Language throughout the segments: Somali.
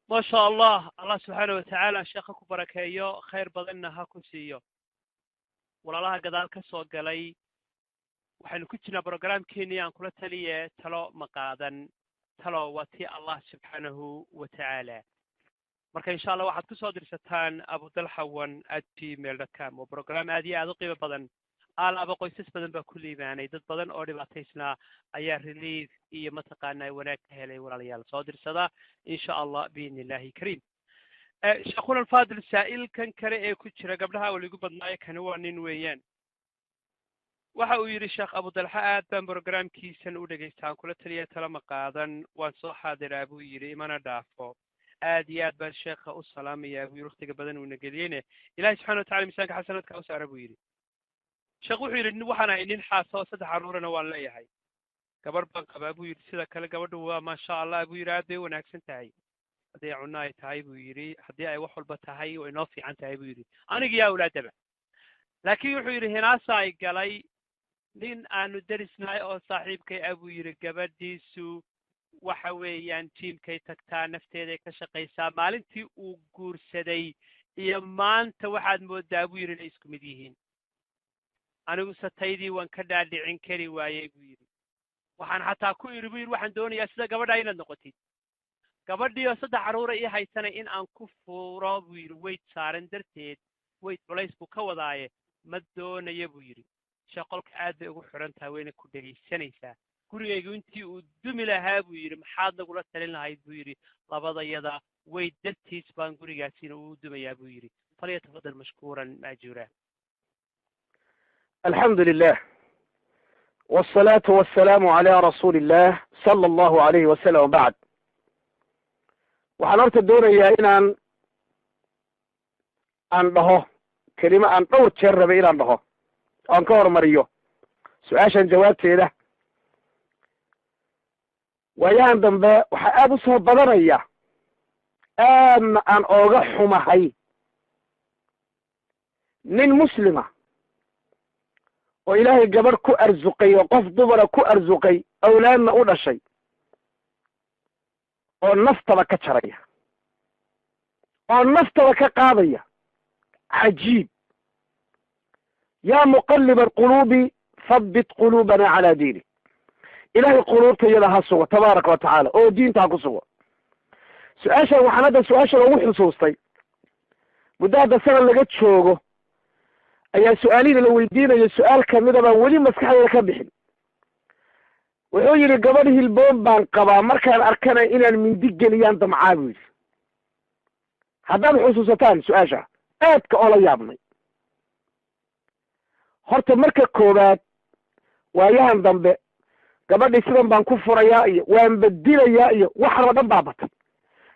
Ma sha Allah, Allah subxaana watacaala sheekha ku barakeeyo, khayr badanna ha ku siiyo. Walaalaha gadaal ka soo galay, waxaynu ku jirnaa programkeenii aan kula taliye talo ma qaadan, talo waa tii Allah subxaanahu wa tacaala. Marka insha Allah waxaad kusoo dirsataan abudalxa1@gmail.com. Waa program aad iyo aad u qiimo badan. Alaaba qoysas badan baa ku liibaanay, dad badan oo dhibaataysnaa ayaa relief iyo mataqaanaa wanaag ka helay. Walaalayaal, soo dirsada insha Allah biidni illahi kariim. Sheekhuna alfaadil, saa'ilkan kale ee ku jira gabdhaha waligu badnaayo, kani waa nin weeyaan. Waxa uu yidhi: "Sheekh Abudalxa, aad baan programkiisan u dhegaystaan kula taliya tala ma qaadan. Waan soo xaadiraa," buu yidhi, "imana dhaafo. Aad iyo aad baan sheekha u salaamayaa," buu yidhi, "waktiga badan uuna geliyeyne Ilahi subxana watacala miisaanka xasanaadka u saara," buu yidhi. Sheekh, wuxuu yidhi, "waxaan ahay nin xaasa oo saddex carruurana waan leeyahay. Gabadh baan qabaa," buu yidhi. "Sida kale gabadhu waa maasha Allah," buu yidhi, "aad bay u wanaagsan tahay. Haddii ay cunno ay tahay," buu yidhi, "haddii ay wax walba tahay, way noo fiican tahay," buu yidhi, "aniga iyo awlaadaba. Laakiin," wuxuu yidhi, "hinaasa ay galay. Nin aanu derisnahay oo saaxiibkay ah," buu yidhi, "gabadhiisu waxa weeyaan gymkay tagtaa, nafteeday ka shaqaysaa. Maalintii uu guursaday iyo maanta waxaad moodaa," buu yidhi, "inay isku mid yihiin. Anigu sataydii waan ka dhaadhicin kari waayey," buu yidhi. "Waxaan xataa ku idhi," buu yidhi, "waxaan doonayaa sida gabadha inaad noqotid. Gabadhii oo saddex carruura ii haysanay in aan ku furo," buu yidhi, "weight saaran darteed," weight culays buu ka wadaaye, "ma doonayo," buu yidhi. "Sheeqolka aad bay ugu xidhan tahay, wayna ku dhegaysanaysaa. Gurigaygu intii uu dumi lahaa," buu yidhi, "maxaad nagula talin lahayd?" buu yidhi. "Labadayada weight dartiis baan gurigaasina uu dumayaa," buu yidhi. Falyatafadal mashkuuran maajuura. Alxamdu lilah wsalaatu wasalaamu calaa rasuuli illah sala allahu alayhi wasalam, wabacd. Waxaan horta doonayaa inaan aan dhaho kelimo aan dhowr jeer rabay inaan dhaho, oan ka hormariyo su-aashan jawaabteeda. Waayahan dambe waxaa aada u soo badanaya, aadna aan ooga xumahay, nin muslima oo Ilaahay gabadh ku arsuqay oo qof dumara ku arsuqay, awlaadna u dhashay, oo naftaba ka jaraya oo naftaba ka qaadaya. Cajiib! Yaa muqaliba alquluubi, habbit quluubana calaa diinik. Ilahay quluubtayada ha sugo tabaaraka wa tacaala, oo diinta ha ku sugo. Su-aashan waxaan hadda su-aashan ugu xusuustay, muddo hadda sanad laga joogo ayaa su-aalihii la weydiinayo su-aal kamida baan weli maskaxdayda ka bixin. Wuxuu yidhi: "Gabadh hilboon baan qabaa, markaan arkana inaan mindi geliyaan damcaa," buu yidhi. Haddaad xusuusataan su-aasha aadka oo la yaabnay. Horta marka koowaad, waayahan dambe gabadhii sidan baan ku furayaa iyo waan bedilayaa iyo waxan oo dhan baa batay.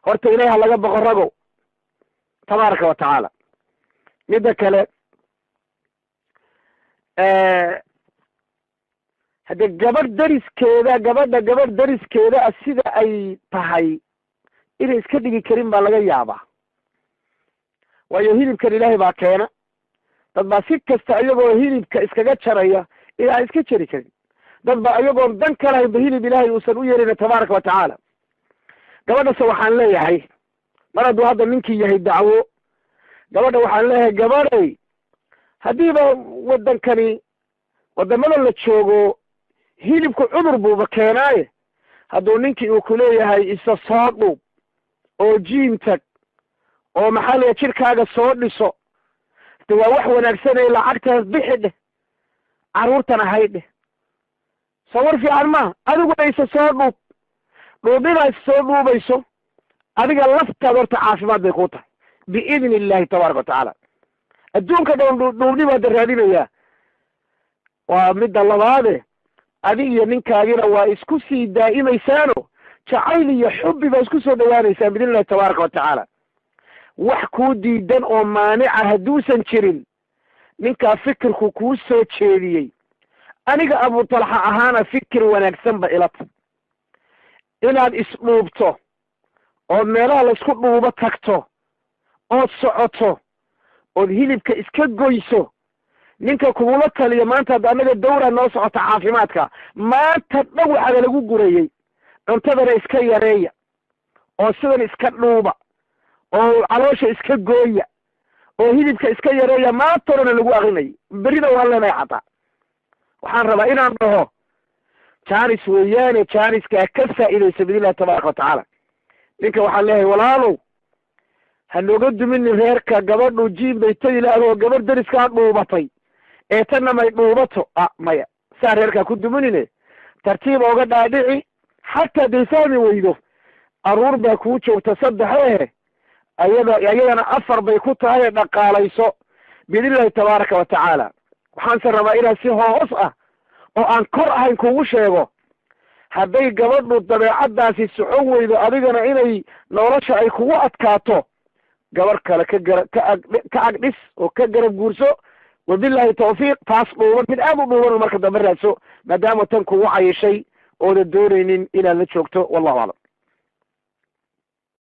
Horta Ilahi ha laga boqo ragow tabaaraka wa tacaala. Midda kale, haddee gabadh deriskeeda, gabadha gabadh deriskeeda ah sida ay tahay inay iska dhigi karin baa laga yaabaa, waayo hilibkan Ilaahay baa keena. Dad baa si kasta iyagoo hilibka iskaga jaraya inaan iska jari karin. Dad baa iyagoon dan ka lahaynba hilib Ilaahay uusan u yeelina tabaaraka wa tacaala. Gabadhase waxaan leeyahay, mar hadduu hadda ninkii yahay dacwo, gabadha waxaan leeyahay: gabadhay, haddiiba waddankani, waddamada la joogo, hilibku cudur buuba keenaaye, hadduu ninkii uu kuleeyahay isa soo dhuub oo gym tag oo maxaa la jirkaaga soo dhiso, de waa wax wanaagsanee lacagtaas bixi dheh, carruurtana hay dheh. Soo war fiican maaha? Adiguna isa soo dhuub. Dhuubidaa isa soo dhuubayso, adiga laftaada horta caafimaad bay kuu tahay biidni illahi tabaaraka wa tacaala. Adduunka dhan dhuubni baa da raadinayaa. Waa midda labaade, adig iyo ninkaagina waa isku sii daa'imaysaano, jacayl iyo xubbi baa isku soo dhawaanaysaan biidni illahi tabaaraka wa tacaala. Wax kuu diidan oo maanica hadduusan jirin, ninkaa fikirku kuu soo jeediyey, aniga Abu Talxa ahaana fikir wanaagsan ba ilata inaad isdhuubto ood meelaha laysku dhuubo tagto, ood socoto, ood hilibka iska goyso. Ninka kugula taliyo maanta, hadda annaga dawraa noo socota caafimaadka, maanta dhan waxaaba lagu gurayey cuntadana iska yareeya oo sidan iska dhuuba. Oo caloosha iska gooya oo hilibka iska yareeya, maanta odhana lagu akrinayay, berrina waan leenahay. Xataa waxaan rabaa inaan dhaho jaanis weeyaane, jaaniskaa ka faa'iidaysa biidnillahi tabaaraka watacaala. Ninka waxaan leeyahay, walaalow, ha nooga duminin reerka. Gabadhu jiib bay tagi laadoo gabadh deriskaa dhuubatay ee tanna may dhuubato a maya, saa reerkaa ku duminine, tartiib ooga dhaadhici. Xataa day fahmi weydo, aruur baa kuu joogta saddex, ayada ayadana afar bay ku tahay, dhaqaalayso biidnillahi tabaaraka wa tacaala. Waxaanse rabaa inaan si hoos ah oo aan kor ahayn kugu sheego, hadday gabadhu dabeecaddaasi socon weydo, adigana inay nolosha ay kugu adkaato, gabar kale ka gara ka ag ka agdhis oo ka garab guurso. Wabillahi tawfiiq. Taas dhuuban, mid aad u dhuuban marka dambe raadso, maadaama tan kugu cayishay ooda doonaynin inaad la joogto. Wallahu aclam.